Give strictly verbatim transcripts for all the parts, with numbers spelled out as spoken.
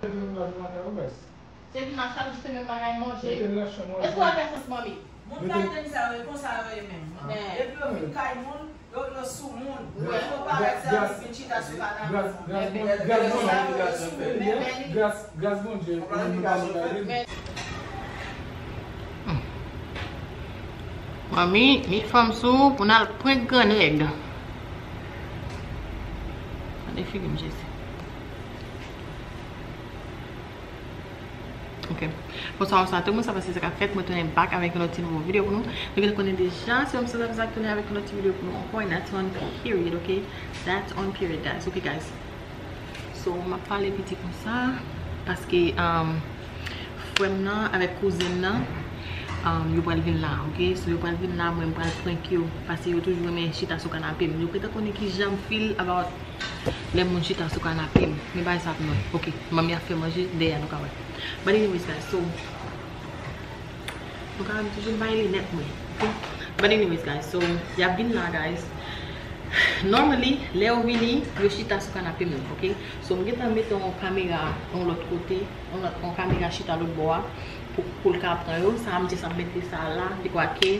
Se vin nan chak jou se menm bagay manje. Èske w al fè sans, manmi? Moun kay tèm sa yo, e konsa yo ye menm. Depi yo vin kay moun, yo, yo sou moun. Yo parèt sèvis vin chita sou kanapè. Gras Bondye, nou pa moun gade. Manmi, met fanm sou pou n al prank gran nèg. Gade figi m, Jezi. Ok. Bonswa, bonswa tout moun, sa pase, sa k ap fèt? Mwen tounen back avèk yon lòt ti nouvo videyo pou nou. Nou gentan konnen deja, se yon sa k tounen avèk yon lòt ti videyo pou nou ankò, and that's one period, ok? That's one period, guys. Ok, guys. So, m ap pale piti konsa, paske, um, frè m nan avèk kouzen m nan, um, yo pral vin la, ok? So, yo pral vin la, mwen m pral prank yo, paske yo toujou renmen chita sou kanape m. Yo gentan konnen kijan m feel about lè moun chita sou kanape m. Men bagay sa ap non. Ok, manmi ap fè manje, dèyè nou ka wè. But anyways, guys, so, nou ka wè m toujou bay linèt mwen. Ok? But anyways, guys, so, y ap vin la, guys. Normally, lè yo vini, yo chita sou kanape m, ok? So, m gentan mete yon kamera yon lòt kote, yon lòt, yon kamera chita lòt bò a, pou, pou l ka pran yo. Sa a, m just ap mete sa a la, dekwake,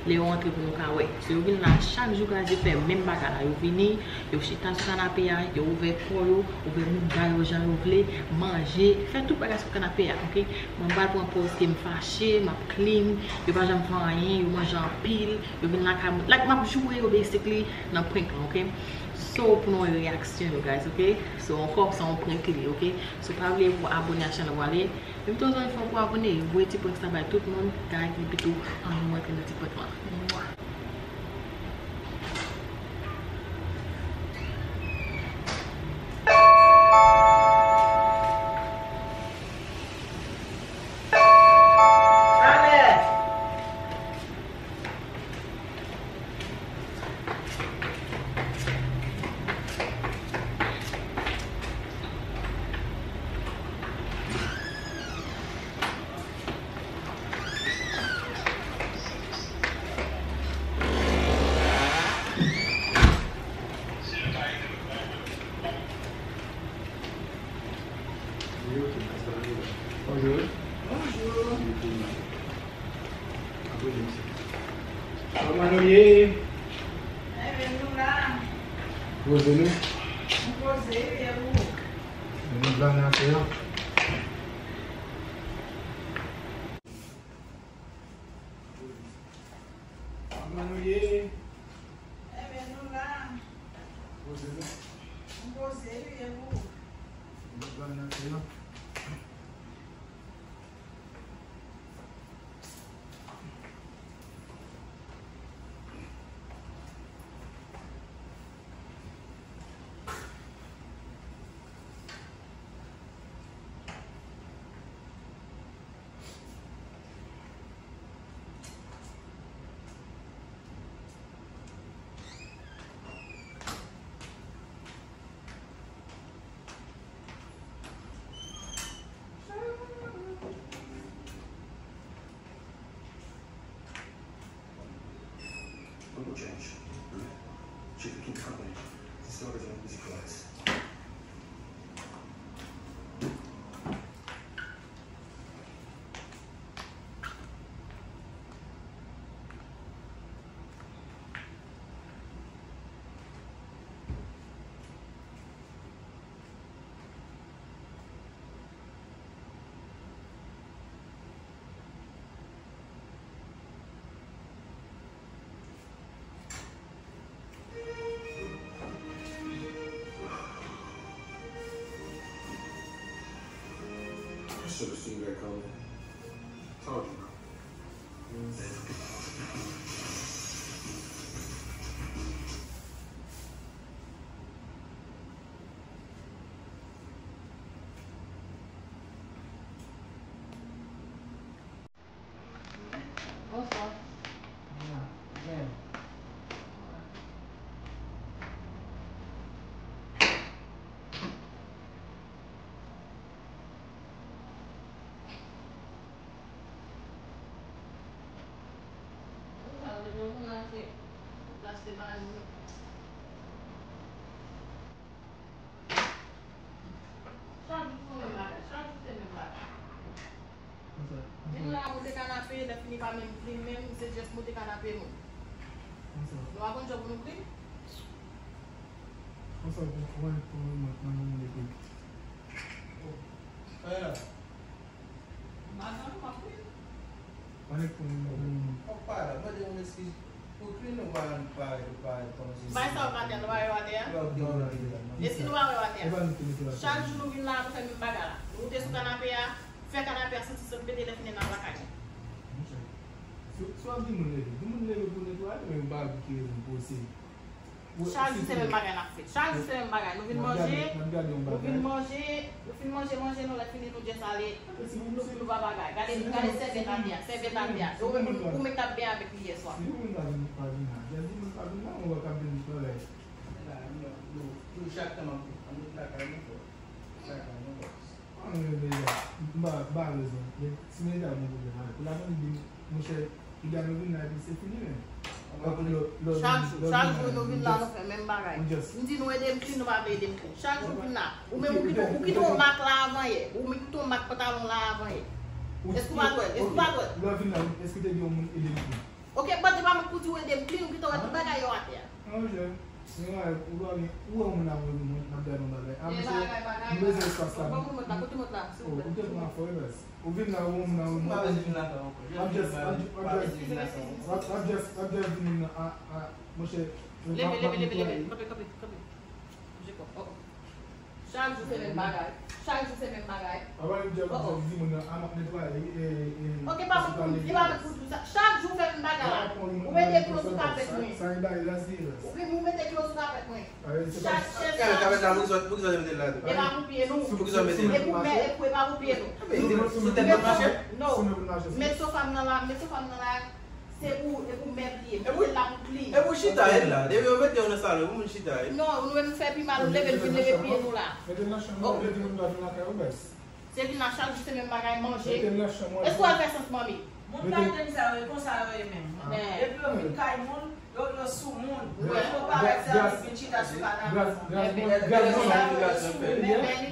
lè yo antre pou nou ka wè. So, yo vin la chak jou, gras Dye fè menm bagay la. Yo vini, yo chita sou kanape a, yo ouvè kò yo, ouvè mouda yo jan yo vle, manje, fè tout bagay sou kanape a, ok? Mwen m pral pran pòz ke m fache, m ap clean, yo pa janm fè anyen, yo manje anpil, yo vin lakay mwen. Like, m ap joure yo basically nan prank lan, ok? So, pou nou wè reyaksyon yo, guys, ok? So, ankò, se yon prank li ye, ok? So, pa bliye pou abone ak chanèl la, pale. Menm tou zanmi fè pou abone, voye ti prank sa bay tout moun, guys, epi tou, ann nou antre nan ti prank lan. Mwa. Bonjou. Bonjou. Kòman nou ye? Enben, nou la. Poze nou. Nou poze, e ou? Nou la nan atè a. Kòman nou ye? Enben, nou la. Poze nou. Nou poze, e ou? Nou la nan atè a. Uncle James, she can keep coming. This daughter's in a music class. I should have seen that coming. Told you, bro. Bonswa. Moute kanape, lè fini pa menm clean menm, se just moute kanape nou. Nou pa konn jan pou nou clean? Konsa pou, pou, pou remèt nan moun epi. Kay la. M pa janm, m ap clean. Mande pou moun, pou moun. Ou pa la, mande yon eskiz. Pou clean ou pa, pa, pa, pa, bay sa yo atè, nou pa yo atè a? Epi nou pa yo atè a. Chak jou nou vin la, nou fè menm bagay la. Nou moute sou kanape a, fè kanape a santi sot pete lè fini n al lakay nou. Si, si w ap di moun leve, di moun leve pou netwaye, men ou pa di ki rezon pou w se Chak jou se menm bagay n ap fè. Chak jou se menm bagay. Nou vin manje, nou vin manje, nou fin manje, manje nou, lè fini nou just ale, nou, nou pa bagay. Gade, gade sèvyèt atè a, sèvyèt atè a. Ou menm, ou menm k ap benyen avèk li yèswa. Si yon moun pa vin, pa vin la, just di moun pa vin la, ou wè k ap vin travay. Chak tan m ap, an nou lakay nou fò. Lakay nou fò. Ann rele ya. M pa, m pa rezon. Men si men ta gen pwoblèm avè l. Pou l ap vin di, monchè, piga nou vin la epi se fini men. Chak jou, chak jou nou vin la, nou fè menm bagay. M di nou ede m clean, nou pa vle ede m clean. Chak jou vin la. Ou menm ou kite, ou kite yon mak la avan yè. Ou menm kite yon mak pantalon la avan yè. Èske ou pa t wè l? Èske ou pa t wè l? Lè w vin la, èske te gen yon moun ede m clean? Ok, bon, se pa mwen ki di w ede m clean, ou kite w wè tout bagay yo atè a. An, monchè. Men wè, ou pa gen, ou wè moun ap wè nou, mwen, m ap gade yon bagay. A, monchè, m bezwen espas la. Ban m remòt la, kote remòt la, silvouplè? Oh, ou te pran afè w, baz. Ou vin la, ou wè moun ap wè nou. M pa bezwen vin la ankò. W ap just, w ap just, w ap just, w ap just vin nan, a, a, monchè. Leve, leve, leve, leve. Kanpe, kanpe, kanpe. Bouje kò w. Oh, oh. Chak jou se menm bagay. Chak jou se menm bagay. Apa li di ap di moun nan, a, m ap netwaye, e, e, e, ok, pa mwen pou, li pa mwen pou di sa. Chak jou fè menm bagay la. Ou mete dlo sou kapèt mwen. Sa, sa e bagay la, se ras. Ou vin, ou mete dlo sou kapèt mwen. Chak chèz la. Kapèt la, poukisa, poukisa w mete l la tou? E pa pou pye nou. Poukisa w mete l? E pou mè, e pou, e pa pou pye nou. Sou tèt mwen mache? Non. Met sofa m nan la, met sofa m nan la. Se pou, e pou mèb li ye, pou l la pou clean. E pou chita ye la. Depi yo mete yo nan salon, pou moun chita ye. Non, nou menm nou fè pi mal, nou leve, nou vin leve pye nou la. Mete l nan chanm ou, ou vle di moun pa vin lakay ou, baz. Se vin la chak jou, se menm bagay, manje. Mete l nan chanm ou. Èske w al fè sans, manmi? Moun Biden sa yo, e konsa yo ye menm. Epi yo vin kay moun, yo, yo sou moun. Epi yo parèt sèvis vin chita sou kanapè. Gras, gras, gras, gras,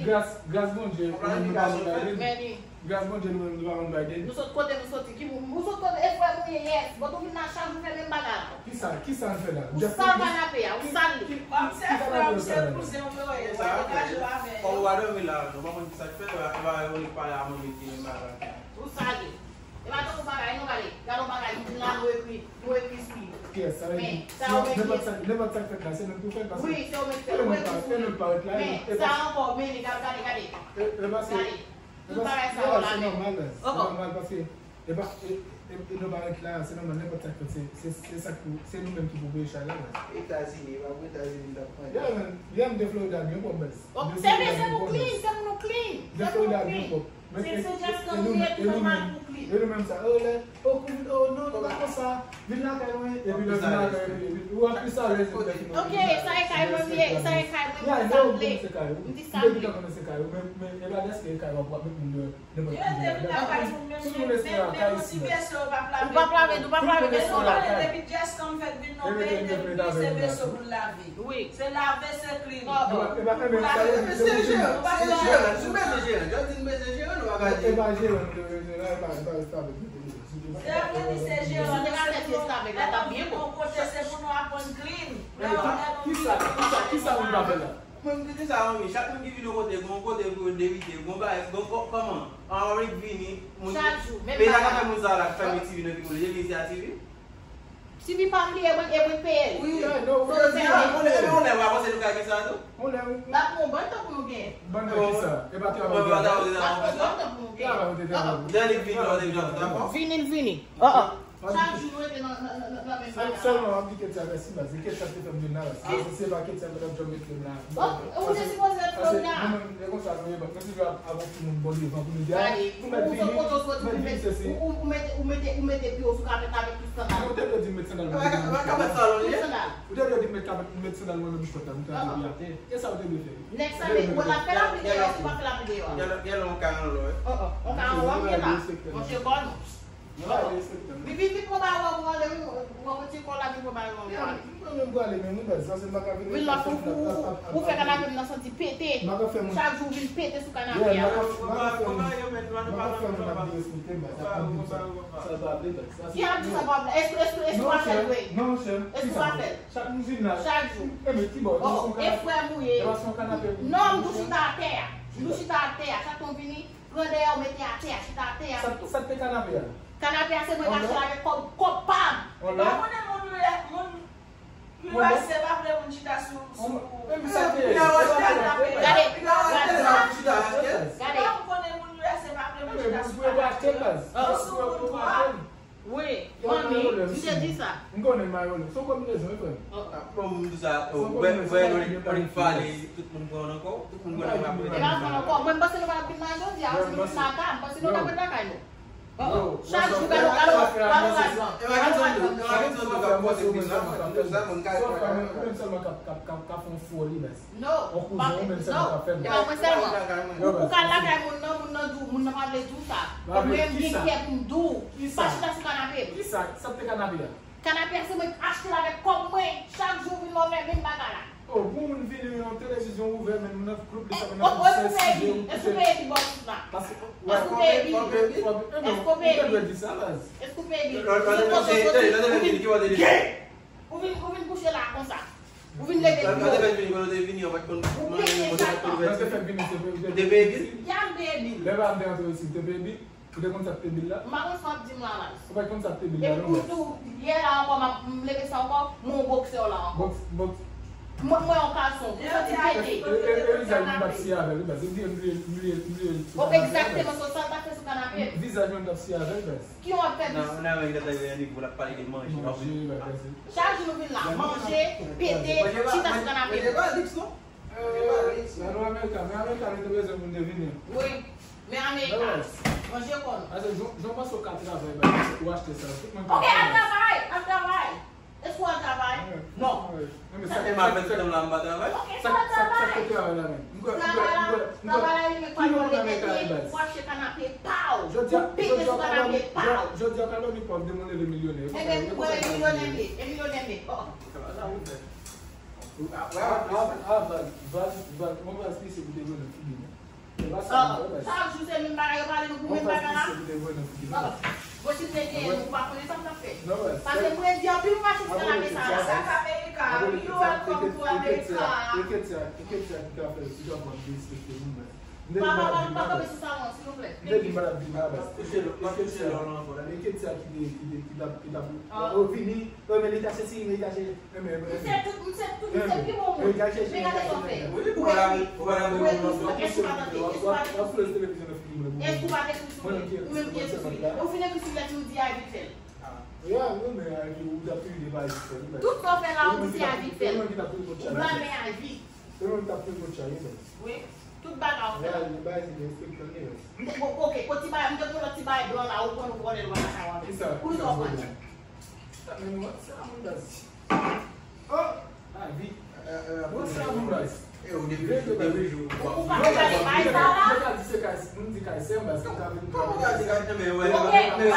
gras, gras Bondye, nou menm nou pa vin Biden. Gras Bondye, nou menm nou pa konn Biden. Nou sot kote nou soti? Ki moun? Ou sot kote? E frè m ou ye, yes. But ou vin la chak jou fè menm bagay la. Kisa, kisa n fè la? Ou sal kanape a, ou sal li. Kòm se frè m, se kouzen w yo ye, ou pa degaje w avè yo. Fò ou pa dòmi la, nou pa konn kisa k fè, e pa, e pa ironik pale a manmi ki menm bagay la. Ou sal li. E pa tankou bagay, non, gade. Gade yon bagay, nou vin la, nou ekri, nou ekri sou li. Yes, sa vle di, nenpòt sa, nenpòt sa k fèt la, se nou k pou fè l, paske wi, se ou menm k fè l, ou ekri sou li. Men sa ankò, men li, gade, gade, gade. E, e paske Gade. Tout bagay sa yo la menm. Se nòmal, se nòmal paske e pa, e, e, e nou pa ret la, se nòmal, nenpòt sa k fèt, se, se, se sa k pou, se nou menm ki pou peye chay la, baz. Etazini, e pa pou Etazini m t ap mande. Yeah, man. Yeah, m te Florida byen pwòp, baz. Ok, se vre, se pou clean, se pou nou clean. Se pou nou clean. Se, se just ke nou ye, nou mal pou clean. E nou menm sa, oh, lè, oh, kouvri, oh, non, nou pa konsa. Vin lakay mwen, epi lè vin lakay, epi, epi, ou ap plis alèz, epi, ok, sa e kay mwen m ye, sa e kay mwen m ye, sa m vle. M di sa m vle. Men, men, e pa dèske e kay w ap met moun deyò nenpòt ki jan. Si moun espere a kay isi, ou p ap lave, ou p ap lave vèso la. Depi Jess Tom fèt vin nan peyi, depi se vèso pou l lave. Wi. Se lave, se clean. Ou pa lave vèso. Se jeran, si w bezwen jeran, Jordin bezwen jeran, nou pa ka di. E pa jeran nou te bezwen la, e pa, e pa restavèk nou te bezwen. Se apre li se jeran, nou se pou nou, lè n ap vin yon kote, se pou nou aprann clean. Lè, lè nou vini, kisa, kisa, kisa moun pa fè la? Mwen, m te di sa, manmi, chak moun ki vin yon kote, gon kote pou yo debite, gon bagay, gon kò-, kòman? Anrik vini, moun, chak jou, menm bagay. Peyi la ka fè moun sa la, ki fèmen T V nan ki moun, li vin isi a T V? Si li pa m li, e mwen, e mwen k peye l. Wi, non, non, ou te di, ah, on lè, on lè, w a panse nou ka gen sa tou? On lè, wi. N ap pran yon bann tan pou nou gen. Bann tan ki sa? E pa travay ou te travay? N ap pran yon bann tan pou nou gen. Travay ou te travay? Lè li vini, ou te vin, dakò? Vini, l vini. Oh, oh. Chak jou nou rete nan, nan, nan, nan, nan menm bagay la. Sèlman, w ap di Ketty a mèsi, baz. Se Ketty a te fè m vin la, baz. Si se pa Ketty a, m t ap janm met pye m la. Bon, ou te sipoze ret Florida. Paske nou menm, e konsa nou ye, baz. Mwen toujou ap, ap yon timoun bon devan pou nou di, ah, ou mèt vini, ou mèt vini, sesi. Ou, ou mete, ou mete, ou mete pye w sou kapèt la avèk tout sandal. Non, ou te dwe di m met sandal mwen, mete mouchwèt la. Tout sandal. Ou te dwe di m met kapèt, met sandal mwen, mete mouchwèt la, m te ap epi atè. E sa ou te dwe fè. Nèg sa, men, w ap fè lapli deyò, èske w ap fè lapli deyò a? Gen lè, gen lè yon kay anlò, wi. Oh, oh, yon kay anlò, m ye la. Monchè, bò non. Li vin, vin pran bagay ou, ou ale, wi, ou retire kò w la, vin pran bagay ou, ou ale. Mwen menm prale menm wi baz, paske m pa ka vin. Vin la pou, pou, pou fè kanape m nan santi pete. M pa ka fè moun. Chak jou w vin pete sou kanape a. M pa ka, m pa ka fè moun, m pa ka fè moun ap derespekte m baz, ap konn di sa. Sa pa vle baz. Ki ap di sa pa vle? Èske, èske, èske w pa fè l vre? Non chè, èske w pa fè l? Chak jou m vin la. Chak jou. E men ki bò? E frè m ou ye. Non, m tou chita atè a. M tou chita atè a. Chak tan w vini, pran dèyè w mete atè a, chita atè a pito. Sa, sa te kanape a? Kanape a se mwen k achte l avèk kòb, kòb pa m. Ou pa konnen moun yo, moun yo se pa vle moun chita sou, sou. Menm sa te ye. Gade, gade. Gade. Ou pa konnen moun yo se pa vle moun chita sou kanape a. Sou moun yo a. Wi, manmi, m te di sa. M konnen Mayolè. Se yon konbinezon, wi, frè m. Bon, m di sa, wè, wè, nou li, nou li pale, tout moun pran nan kò, tout moun pran nan kò. E pa pran nan kò. Mwen, m panse nou pa t vin la jodi a, si nou vin la ta, m panse nou t ap ret lakay nou. Chak jou, gade, gade, gade, gade. Ou menm sèlman k ap, k ap, k ap, k ap fè yon foli, baz. No, ou kouzen ou menm sèlman k ap fè m. E pa mwen sèlman. Ou, ou ka al lakay moun nan, moun nan di w, moun nan pa vle di w sa. E mwen, m gen kè pou m di w. Pa chita sou kanape m. Kisa? Sa te kanape a? Kanape a se mwen k achte l avèk kòb mwen. Chak jou w vin la w fè menm bagay la. Oh, pou moun vini yon televizyon ouvè, men moun ap kloup li sa, moun ap sèzi. Èske w peye bil bòs la? Èske w peye bil? Èske w peye bil? Ou te dwe di sa, baz. Èske w peye bil? Ou vin, ou vin kouche la konsa. Ou vin leve pi wo. Ou pete chak tan. Ou te peye bil? Ya, m peye bil. Lè pa m te antre isit, ou te peye bil? Ou te konn sa k te bil la? M pa konn sa w ap di m la, baz. Ou pa t konn sa k te bil la, non, baz. Epi pou tou, yè la ankò, m ap, m leve sa ankò, m wè yon boksè w la ankò. Boks, boks. Mwen, mwen yon kalson. Ou santi pete. E, e, e vizaj mwen t ap siye avè l, wi, baz. Ou di m bliye, bliye, bliye l sou kanape a, baz. Egzakteman, se sa l t ap fè sou kanape. Vizaj mwen t ap siye avè l, baz. Ki w ap fè plis? Nan, nan, men li t ap rive nan nivo l ap pale de manje. Manje, bagay sa. Chak jou nou vin la, manje, pete, chita sou kanape. Manje pa liks, non. Manje pa liks, non. Gade Amerika, men Amerika, li te bezwen pou n te vini. Wi, men Amerika, manje kò nou. Ase, jan, jan w panse w ka travay, baz, ou achte sa, tout moun ka travay. Ok, al travay, al travay. Èske w al travay? Non. Sa fè m ap fè tout tan la m pa travay. Ok, èske w al travay? Travay la, travay la, li men kwa yon lè tèt li, w achte kanape pa w. Ou pete sou kanape pa w. Jodi a, kalòni pòv demen w leve milyonè. Ebyen, mwen milyonè m ye, e milyonè m ye. Oh. Avan, avan, baz, baz, yon baz pise pou te vre nan figi mwen. Chak jou se menm bagay, yo pale nou pou menm bagay la. Bon, si te genyen, nou pa konnen sa m t ap fè. Paske mwen di anpil, m mache sou kanape sa la. Sa k Amerika, you welcome to America. Papa, pa, pa kanpe sou salon, silvouplè. Eketya ki te, ki te, ki t ap, ki t ap, oh, vini, oh, men li tache si, men li tache. M se tout, m se tout, m se pi bon moun. Men gade sa w fè. Ou ekri sou, ou ekri sou, èske ou pa t ekri, èske ou pa t ekri sou li? Èske ou pa t ekri sou li? Ou menm ki ekri sou li. Ou fin ekri sou li, epi ou di Ivy fè l. Tout sa w fè la, ou di se Ivy fè l. Ou blame Ivy. Wi. Tout bagay ou fè la. Bon, ok, kot ti bagay, m te pran lòt ti bagay blan la, ou pran nou vòlè l wè lakay ou avè l. Pou nou sa w pran li. Sa menm wè, se la moun baz. Oh! Lavi. Bon, se la moun baz. E ou depi jou, depi jou. Ou pa ka ale bay sa la. Mwen ka di se kay, mwen di kay se m baz, mwen ka vin. Kòman ou ka di kay se m, men wè, men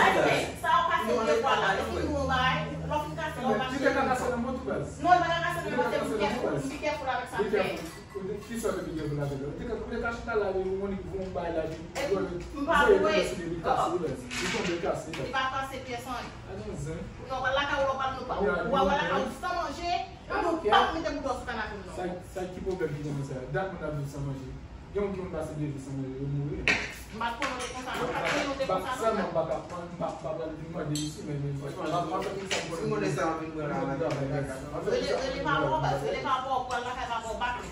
sa w kase de fwa la, epi nou yon bagay, lè w fin kase la, ou pa kase. Li te ka kase nan mwen tou baz. Non, li pa ka kase nan mwen, se pou kèfou, pou kèfou avèk sa m fè. Ki sòt epi gen pou lave lò? Ou te ka, ou te ka chita la, epi ou konn pou yon bay la, epi m pa vle. Li tonbe kase, li pa kase pyès anyen. Adan zen. Non, wè lakay ou, wè pa nou pa. Ou wè lakay ou san manje, epi ou pa mete bouton sou kanape m non. Sa, sa ki pwoblèm ki nan sa? Dat moun ap viv san manje. Gen moun ki konn pase de jou san manje, yo mouri. M pa t konnen w te konsa non, m pa t konnen w te konsa non. Sèlman m pa ka, m pa, m pa pral vin mande isi, men, men franchman, m ap, m ap fè tout sa m konnen. Si m konnen sa, m ap vin pran la, m ap vin travay, baz. Rele, rele papa w, baz, rele papa w, pral lakay papa w, bat li.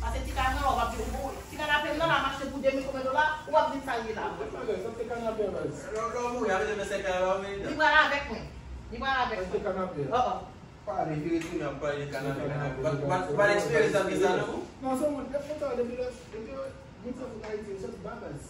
Paske ti kay mwen la, w p ap vin, ti kanape m nan la, m achte pou de mil konbyen dola, w ap vin sa l ye la. Sa se kanape a, baz. Lè, lè w mouri, avè de mil senk la, la, men. Li pral avèk mwen. Li pral avèk mwen. Sa se kanape a. Oh, oh. Pale, epi retounen ap pale de kanape, kanape. Ou pa, ou pa, ou pa t espere sa, gen sa nan ou? Non, se moun, lè kontan, depi lè, depi moun sa fout Ayiti, yo sòti ba baz.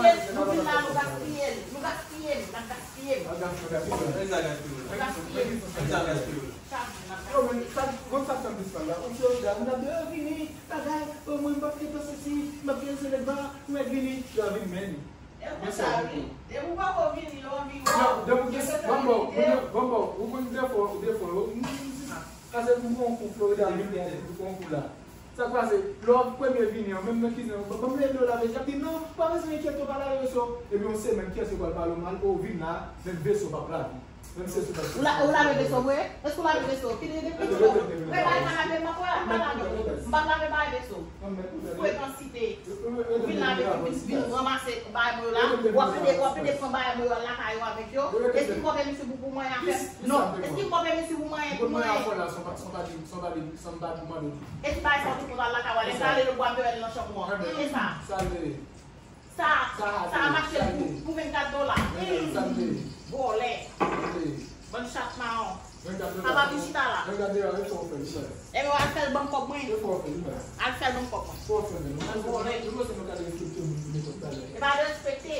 gaspiye l, nou vin la, nou gaspiye l, nou gaspiye l, n ap gaspiye l. Nou gaspiye l. Sa di n ap gaspiye l. Yo, men, sa, bon, sa k ap fè m plis mal la. Ou Florida, moun ap di, "Yo, vini, bagay, o, mwen, m p ap gen pase si, m ap gen se nèg ba, mwen vini." Yo vin, men. E konsa, wi. Depi w poko vini, yo anvi wè w. Non, depi w gen, bon, bon, bon, bon, ou konn defo, defo, yo, m, m, m, ase m pran yon kou Florida, m vin pran yon kou la. Sa k pase, lè w premye vini an, menm nan kizin an, ban m ede w lave, y ap di, "Non, pa bezwen enkyete w, pa lave veso." Epi yon semèn, kiyès yo pral pale w mal, o, vin la, menm veso p ap lave. Menm se sou pral. Ou la, ou lave veso vre? Èske w lave veso? Ki de, de, de, de, de, de. Mwen bay kanape, m pa, m pa lave. M pa lave bay veso. Frekansite. Ou vin la, vin, vin ranmase bagay mwen yo la. W ap plede, w ap plede pran bagay mwen yo al lakay ou avèk yo. E si m konpè misye pou, pou manyen afè? Non. E si m konpè misye pou manyen, pou manyen? Son pa, son pa di, son pa di, son pa di mande w. E si bagay sa ou te konn al lakay ou, lè m ta ale nan bwa, m te wè l nan chanm ou an. E sa? Sa l te ye? Sa, sa a mache pou, pou vennkat dola. Vòlè. Bann chat mawon. Sa pa vin chita la. Ebyen, w al fè l ban m kòb mwen. Al fè l ban m kòb mwen. Bann vòlè. E pa de respekte.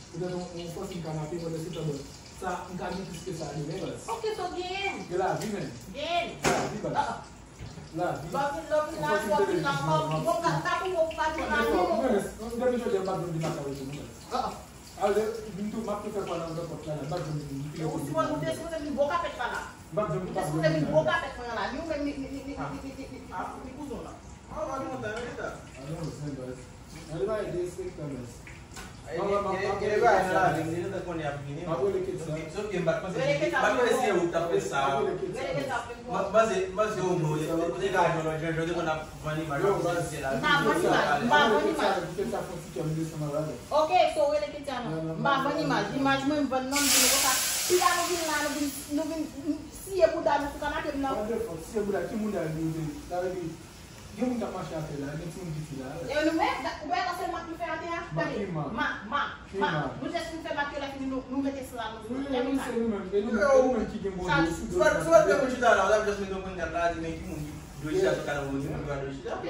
Poutèt yon, yon fòs m ka mape pandan se tan, bon, sa, m ka gen plis ke sa demen, baz. Ok, so genyen. Gen lavi, menm. Genyen. Gen lavi, baz. Ah, ah. Lavi. Lòt vin, lòt vin la, lòt vin la, kòm, bon, ka, ka pou mwen, pou pa di lavi, non. Mwen, mwen, depi jodi a, m pa t vin lakay ou tou, non, baz. Ah, ah. Alò, vin tou, m ap tou fè kwa nan pòt la, la, m pa t vin, vin, vin, vin. Ou sipoze, ou te sipoze vin bò kapèt la, la. M pa t vin, ou te sipoze vin bò kapèt mwen la, ni ou menm, ni, ni kouzen w la. Ah, ah, non, non, non, non, baz. Gade bagay derespektan, baz. Gen de bagay nan lavi m deja konnen ap vini. M ap rele Ketia. Sòf ke m pa t panse, m pa t panse se ou k t ap fè sa. M panse, m panse ou menm, ou te ka jwenn lòt jan, jan ou te konn ap vann imaj, ap vann imaj. M pa vann imaj, m pa vann imaj. Ok, so rele Ketia non. M pa vann imaj. Imaj mwen m vann non, m di nou konsa. Piga nou vin la, nou vin, nou vin siye bouda nou sou kanape m nan. What the fuck? Siye bouda, ki bouda li di? Sa vle di, Gen moun k ap mache atè la, gen timoun piti la. E nou menm, ou wè pa sèl mak nou fè atè a? Gade, mak, mak, mak. Nou jis fin fè mak yo, lè fini nou, nou mete sla nou sou tèt. Wi, wi, se nou menm, e nou menm, e nou menm ki gen bon dlo sou do nou. Sou lòt moun chita la, w ap jis mete yon prankat la, di men ki moun ki dwe chita sou kanapè, ki moun ki pa dwe chita. Yo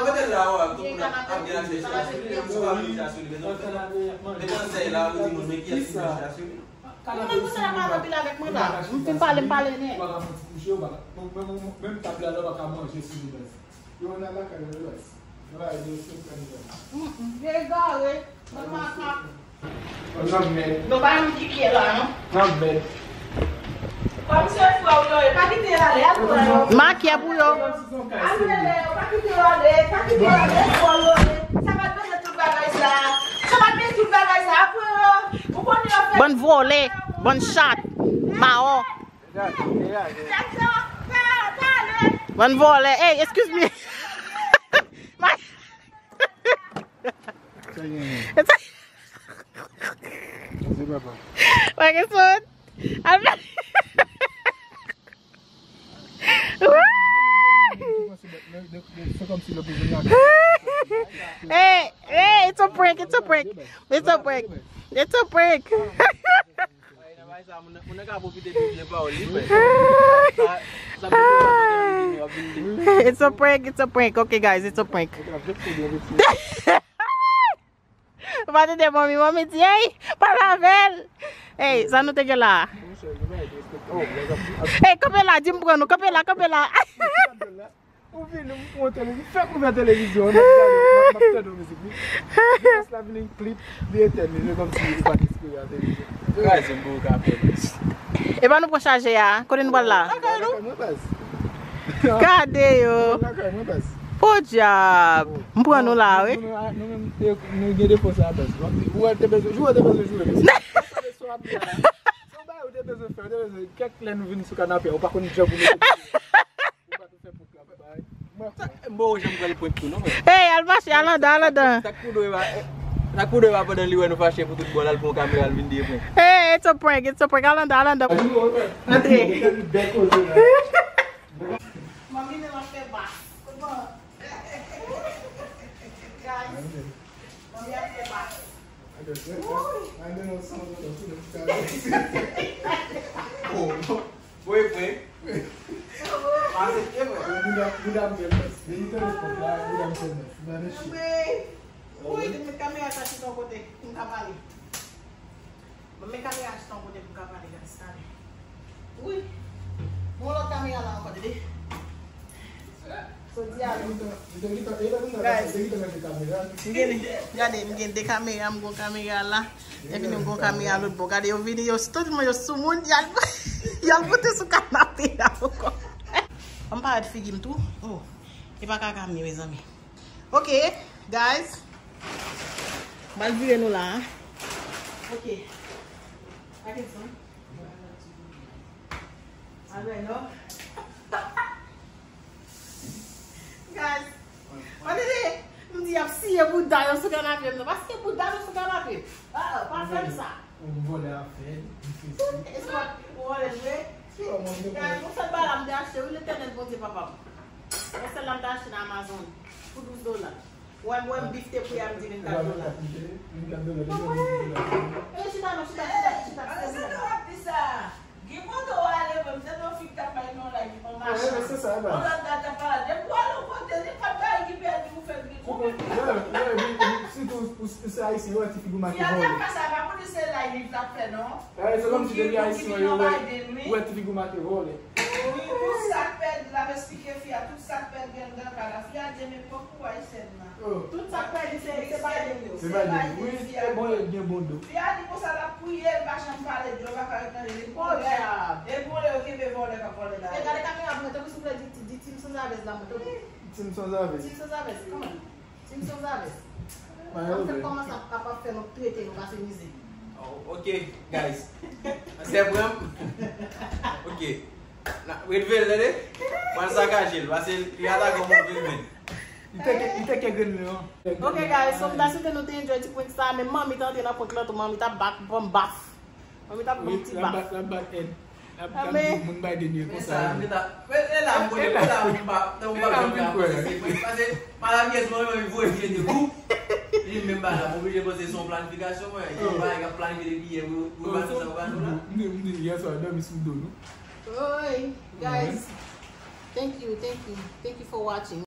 mete l la, wè, tout moun ap gen aksè chita sou li, yo pa vle chita sou li, men nou mete nan sèy la, ou di moun, men kiyès ki dwe chita sou li? Mwen menm konsa la pa anpil avèk mwen la. M fin pale, m pale nèt. Ou pa ka fè ti kouche, ou pa ka. Menm, menm, menm tab la, ou pa ka manje sou li, baz. Yo, nan lakay yo, baz. Nan lakay yo, se kanibal. Mm, mm. Egare, nan makak. Nan mèd. Nou pa yon kiki la, non? Nan mèd. Kòm se frè w yo ye, pa kite l ale, al pran yo. Makyè pou yo. Al rele yo, pa kite yo ale, pa kite yo ale, vòlò yo ye. Sa pa t bezwen tout bagay sa. Sa pa t bezwen tout bagay sa, pran yo. Ou konnen yo fè. Bann vòlè, bann chat, mawon. Bann vòlè. Hey, excuse me. Sa gen. Sa gen. Wè, guess what? Hey, hey, it's a prank, it's a prank. It's a prank. It's a prank. It's a prank, it's a prank. Okay, guys, it's a prank. Okay, guys, it's a prank. Ou pa tande manmi, manmi di, "Hey, pale avè l." Hey, sa nou te gen la? Hey, kanpe la, di m pran nou, kanpe la, kanpe la. Ou vini, ou pran televi-, fèk ouvè televizyon, n ap gade, n ap, n ap tande mizik, wi. Depi la vini klip, li etèn li, se kòmsi li pa t espere a televizyon. Kraze m pou ou ka fè. Epa nou pran chaje a, kote nou pral la? Lakay nou. Lakay mwen, baz. Gade yo. Lakay mwen, baz. Podyab. M pran nou la, wi. Nou, nou, nou, nou, nou gen defo sa, baz. Ou wè te bezwen, ou wè te bezwen joure, mesye. Sa le son ap di a la. Se yon bagay ou te bezwen fè, ou te bezwen, kèk lè nou vin sou kanapè, ou pa konn jan pou mete. Mbo janm pral prank tou non, men. Hey, al mache, al andan, al andan. Sa k pou dwe pa, sa k pou dwe pa pandan li wè nou fache pou tout bon, l al pran yon kamera, l vin di prank. Hey, it's a prank, it's a prank. Al andan, al andan. Antre. Manmi menm ap fè bas. Guys, manmi ap fè bas. Woy. Woy, prank. Pase te mwen. Bouda, bouda m fè mès. Depi telefòn la, bouda m fè mès. Nan de chi. Woy, depi kamera sa chita yon kote, m ka pale. Mwen men kamera chita yon kote pou m ka pale, guys, talè. Wi. Mwen lòt kamera la ankò, tande. Jodi a, guys, m gen, gade, m gen de kamera, m gon kamera la. Epi nou gon kamera lòt bò. Gade, yo vini, yo, tout moun, yo sou moun, y al, y al moute sou kanape a ankò. An m parèt figi m tou. Oh, e pa kaka m ye, mezanmi. Ok, guys. M al vire nou la. Ok. Attention. Alright, non? Guys, mwen tande, m di y ap siye bouda yo sou kanape m nan. Pa siye bouda nou sou kanape. Ah, ah, pa fè m sa. Yon vòlè ap fè, difisil. E se pa vòlè vre. Guys, yon sèl bagay la m te achte, wi, Letènèl Bondye papa m. Yon sèl la m te achte nan Amazon pou douz dola. Wè m, wè m bif te pri a, m di vennkat dola. Vennkat dola, depi vennkat dola. Eh, chita non, chita, chita, chita, chita. Gen kote w ale, menm se nan fi k t ap bay nou lay, on machan. Wi, men se sa, e ba. On lòt gad t ap pale. Depi w al yon kote, nenpòt bagay ki pèdi, ou fè l vin. Ou konprann? Wi, wi, wi, sitou ou, ou se ayisyen, ou wè ti figi w make vòlè. Fi a t ap fè sa, pa pou di se lay li t ap fè, non. E, se kòmsi depi ayisyen yo wè, ou wè ti figi w make vòlè. Wi, tout sa k pèdi, l ap esplike fi a, tout sa k pèdi anndan kay la. Fi a di, men pòk pou ayisyèn nan. Oh. Tout sa k pèdi, se, se Biden yo. Se Biden. Wi, e bon, e gen bon do. Fi a di konsa l ap priye, l pa janm pale dlo, l pa ka ret nan li. Oh, diab. E bon, lè yo kenbe vòlè k ap vòlè la. E gade kamera mwen, tankou si w vle di, di Team Sanzavèz la, mwen, tankou. Team Sanzavèz. Team Sanzavèz, come on. Team Sanzavèz. An fèt, kòman sa ap, ap fè nou trete nou pase mizè? Oh, ok, guys. Sè pran m. Ok. Ret veye l, tande. Mwen sakaje l, paske li atake yon move grenn. Li teke, li teke grenn li an. Ok, guys, so m ta swete nou te enjoy ti prank sa, men manmi t antre nan prank lan tou, manmi t ap bat, ban m baf. Manmi t ap ban m ti baf. L ap bat èd. L ap, l ap di moun bay denye konsa. Men la, m konnen, men la, m pa, m pa janm ka panse se prank, paske malamyèz mwen menm, li voye m jete kou. Li menm pa la, m oblije panse se yon planifikasyon, mwen. Yon bagay k ap planifye depi yè, pou, pou pati sa, ou pa nou la. M di, m di, yè swa, dòmi sou do nou. Oi, guys. Thank you, thank you. Thank you for watching.